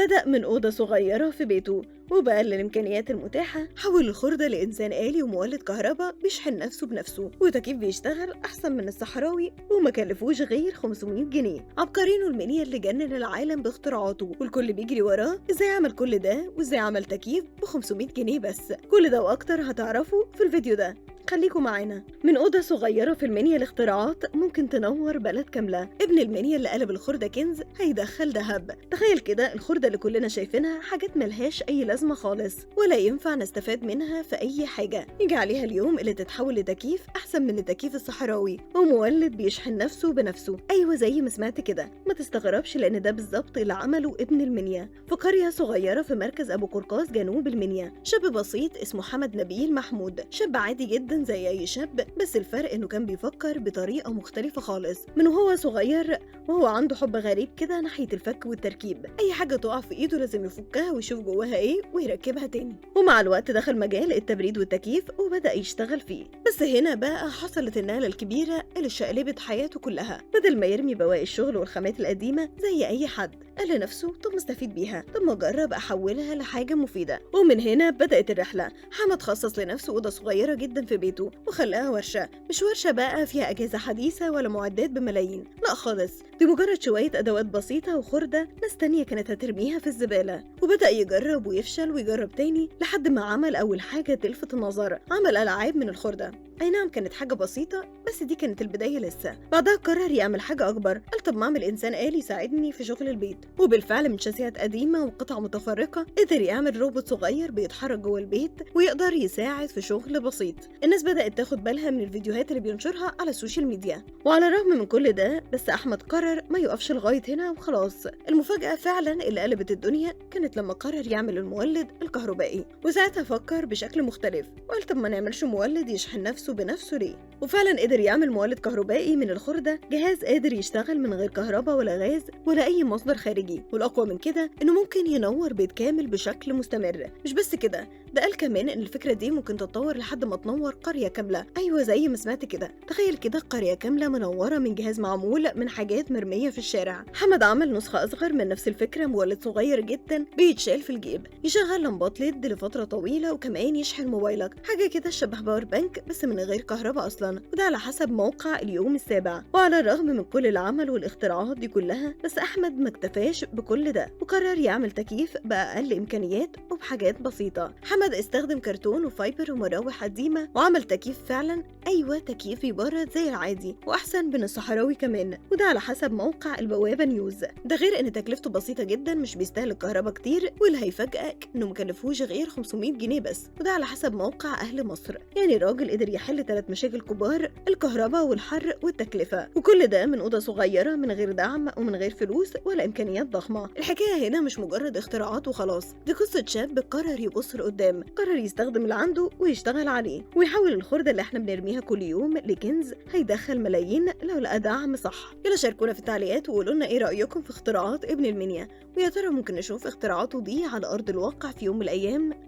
بدأ من أوضة صغيرة في بيته، وبأقل الإمكانيات المتاحة حول الخردة لإنسان آلي ومولد كهرباء بيشحن نفسه بنفسه، وتكييف بيشتغل أحسن من الصحراوي، وما كلفوش غير 500 جنيه. عبقرينو المنيا اللي جنن العالم باختراعاته والكل بيجري وراه، إزاي عمل كل ده وإزاي عمل تكييف ب 500 جنيه بس؟ كل ده وأكتر هتعرفه في الفيديو ده، خليكم معانا. من أوضة صغيرة في المنيا الاختراعات ممكن تنور بلد كاملة. ابن المنيا اللي قلب الخردة كنز هيدخل ذهب. تخيل كده الخردة اللي كلنا شايفينها حاجات ملهاش أي لازمة خالص ولا ينفع نستفاد منها في أي حاجة، يجي عليها اليوم اللي تتحول لتكييف أحسن من التكييف الصحراوي ومولد بيشحن نفسه بنفسه. أيوة زي ما سمعت كده، ما تستغربش لأن ده بالظبط اللي عمله ابن المنيا في قرية صغيرة في مركز أبو قرقاص جنوب المنيا. شاب بسيط اسمه حمد نبيل محمود، شاب عادي جدا زي أي شاب، بس الفرق إنه كان بيفكر بطريقة مختلفة خالص. من وهو صغير وهو عنده حب غريب كده ناحية الفك والتركيب، أي حاجة تقع في إيده لازم يفكها ويشوف جواها إيه ويركبها تاني. ومع الوقت دخل مجال التبريد والتكييف وبدأ يشتغل فيه. بس هنا بقى حصلت النقلة الكبيرة اللي شقلبت حياته كلها. بدل ما يرمي بواقي الشغل والخامات القديمة زي أي حد، قال لنفسه طب ما استفيد بيها، طب ما أجرب أحولها لحاجة مفيدة. ومن هنا بدأت الرحلة. حمد خصص لنفسه أوضة صغيرة جدا في بيته وخلاها ورشة، مش ورشة بقى فيها أجهزة حديثة ولا معدات بملايين، لا خالص، دي مجرد شوية أدوات بسيطة وخردة ناس تانية كانت هترميها في الزبالة. وبدأ يجرب ويفشل ويجرب تاني لحد ما عمل أول حاجة تلفت النظر، عمل ألعاب من الخردة. أي نعم كانت حاجة بسيطة، بس دي كانت البداية لسه. بعدها قرر يعمل حاجة أكبر، قال طب ما أعمل إنسان آلي يساعدني في شغل البيت. وبالفعل من شاسيات قديمة وقطع متفرقة قدر يعمل روبوت صغير بيتحرك جوه البيت ويقدر يساعد في شغل بسيط. الناس بدأت تاخد بالها من الفيديوهات اللي بينشرها على ال social media. وعلى الرغم من كل ده، بس أحمد قرر ما يقفش لغاية هنا وخلاص. المفاجأة فعلا اللي قلبت الدنيا كانت لما قرر يعمل المولد الكهربائي، وساعتها فكر بشكل مختلف وقال طب ما نعملش مولد يشحن نفسه بنفسه ليه؟ وفعلا قدر يعمل مولد كهربائي من الخردة، جهاز قادر يشتغل من غير كهرباء ولا غاز ولا أي مصدر خارجي. والأقوى من كده إنه ممكن ينور بيت كامل بشكل مستمر. مش بس كده، ده قال كمان إن الفكرة دي ممكن تتطور لحد ما تنور قرية كاملة. أيوة زي ما سمعت كده، تخيل كده قرية كاملة منورة من جهاز معمول من حاجات مرمية في الشارع. حمد عمل نسخة أصغر من نفس الفكرة، مولد صغير جدا بيتشال في الجيب، يشغل لمبات LED لفترة طويلة وكمان يشحن موبايلك، حاجة كده شبه power bank بس من غير كهرباء أصلا، وده على حسب موقع اليوم السابع. وعلى الرغم من كل العمل والاختراعات دي كلها، بس أحمد ما اكتفاش بكل ده وقرر يعمل تكييف بأقل إمكانيات وبحاجات بسيطة. حمد استخدم كرتون و fiber ومراوح قديمة وعمل تكييف فعلا، أيوة تكييف يبرد زي العادي وأحسن من الصحراوي كمان، وده على حسب موقع البوابة نيوز. ده غير إن تكلفته بسيطة جدا، مش بيستهلك كهرباء كتير، واللي هيفاجئك إنه مكلفوش غير 500 جنيه بس، وده على حسب موقع أهل مصر. يعني الراجل قدر يحل 3 مشاكل كبار، الكهرباء والحر والتكلفة، وكل ده من أوضة صغيرة من غير دعم ومن غير فلوس ولا إمكانيات ضخمة. الحكاية هنا مش مجرد اختراعات وخلاص، دي قصة شاب قرر يبص لقدام، قرر يستخدم اللي عنده ويشتغل عليه، ويحول الخردة اللي احنا بنرميها كل يوم لكنز هيدخل ملايين لو لقى دعم صح. يلا شاركونا في التعليقات وقولوا لنا ايه رأيكم في اختراعات ابن المنيا، ويا ترى ممكن نشوف اختراعاته دي على أرض الواقع في يوم من الأيام؟